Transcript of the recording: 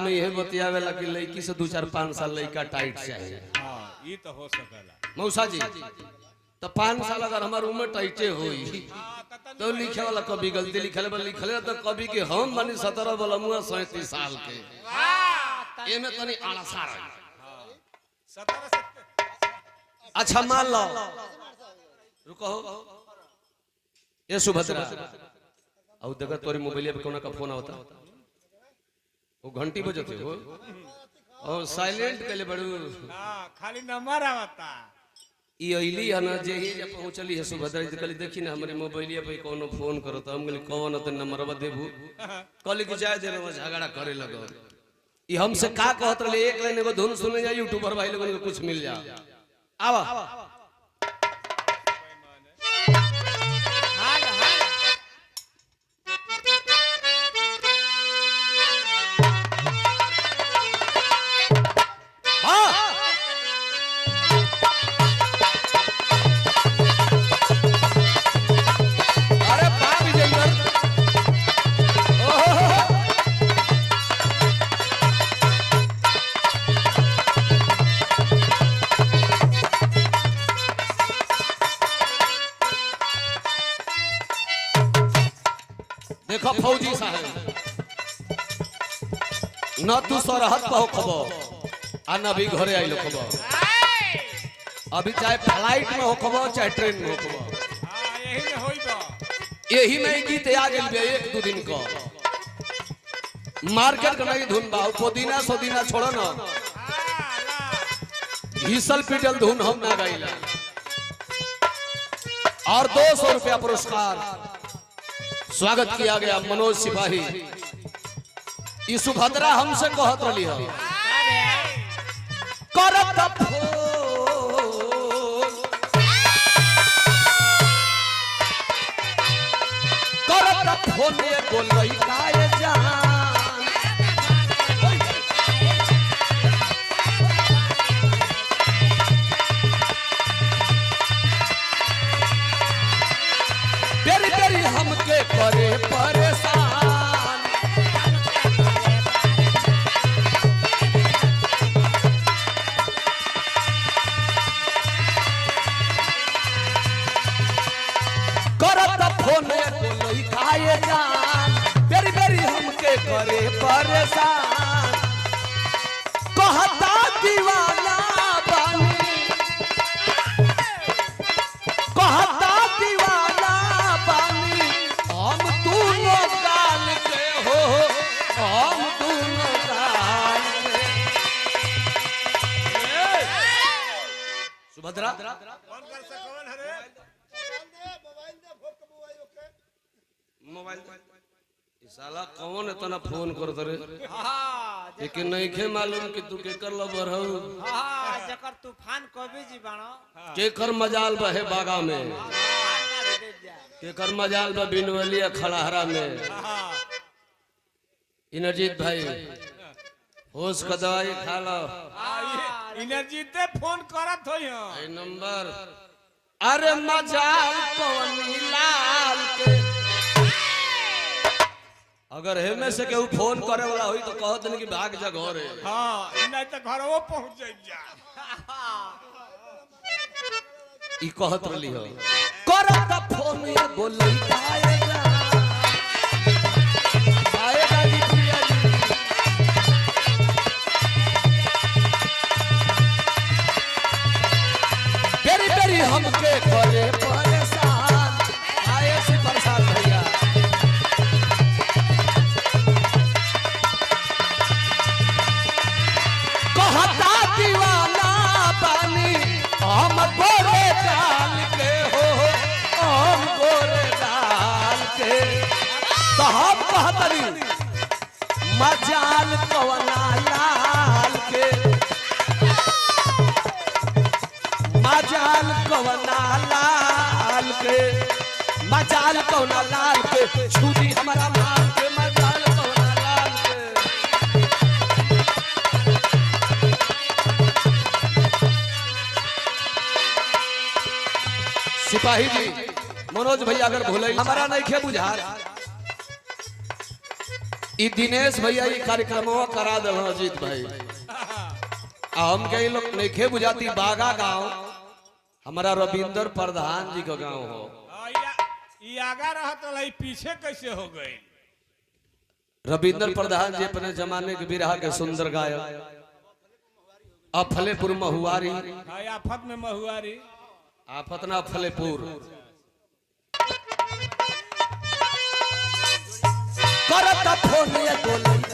में यह बतियावेला कि लड़की से 2-4-5 साल लड़का टाइट चाहिए। हां, ई तो हो सकेला मौसा जी। तो 5 साल अगर हमार उम्र टाइटे होई तो लिखे वाला कभी गलती लिखले बा लिखले तो कभी के हम बनी 17 बलमुआ 37 साल के एमे तनी आलसा रही। 17 से अच्छा मान लो, रुको ये सुभद्रा और देखा तोरी मोबाइल पे कोना का फोन आवता, वो घंटी बजते हो और साइलेंट कइले बड़ू। हां, खाली नंबर आवता। ई अइली है ना जे ही जब पहुंचली है सुभद्रा जी कहली देखी ना हमरे मोबाइल पे कोनो फोन करत। हम कहली कौन त नंबरवा देबू? कहली कि जाय दे झगड़ा करे लगो। ई हमसे का कहत रहले, एक लाइन एगो धुन सुने जा यूट्यूबर भाई लोगन को कुछ मिल जा। आवा हाल हाल हां अरे बाप विजयंदर ओहो देखो फौजी साहब न तू सरहद पर खबर आ न भी घरे आइलो खबर। अभी चाहे फ्लाइट में हो खबर चाहे ट्रेन में हो खबर, हां यही में होई बा। यही में गीत आ गेल बे 1-2 दिन का मार्केट के नहीं धुन बा। पुदीना सोदीना छोड़ो ना, घिसल पिटल धुन हम ना गाइला। और 200 रुपया पुरस्कार स्वागत किया गया मनोज सिपाही। ई सुभद्रा हमसे कहत रही है करत फोन करत फोन एगो लइका ए जान। बेरी बेरी हमके करे परेशान। करत फोन एगो लइका ए जान, बेरी बेरी हमके करे परेशान। कहता दीवाना बानी, कहता दीवाना बानी हम दोनों गाल के हो, हम दोनों गाल के। सुभद्रा कौन कर से कौन हरे मोबाइल साला कौन इतना फोन करत रे? हां लेकिन नहीं खे मालूम कि तू केकर लबर हो, हां जकर तूफान कवि जी बाणो, केकर मजाल बहे बागा में, केकर मजाल बा बिनवलिया खड़हरा में। इनरजीत भाई होश का दवाई खा लो। एनर्जी ते फोन करत होई हो ए नंबर। अरे मजाल कौन लाल के, अगर हेमे से केहू फोन करे वाला होई तो कहत नहीं कि भाग जा घरे। हां, नहीं तो घरवो पहुंच जाई जा। ई कहत रहली हो करत फोन एगो लइका ए जान। आएगा जी प्रिया जी। बेरी बेरी हमके करे परेशान। आए सी प्रसाद भैया कहता दीवाना बानी हम गोरे डाल के हो, हम गोरे डाल के। तो हम कहतनी मजाल कवना लाल के, मजाल कवना लाल के, मजाल कवना लाल के छुरी हमारा माल के, मजाल कवना लाल के। सिपाही जी मनोज भैया अगर भूल हमारा नहीं खे बुझा ई दिनेश भैया ई कार्यक्रमवा करा दिल अजीत भाई। आ हम के ई लोग नइखे बुझाती बागा गांव हमारा रविंदर प्रधान जी का गांव हो। हाँ, ई आगा रहत रहा, ई पीछे कैसे हो गई? रविंदर प्रधान जी अपने जमाने के बिरहा के सुंदर गायक, अफलेपुर महुआरी। हाँ, आफत में महुआरी। आफत ना फलेपुर करता फोन ये बोले।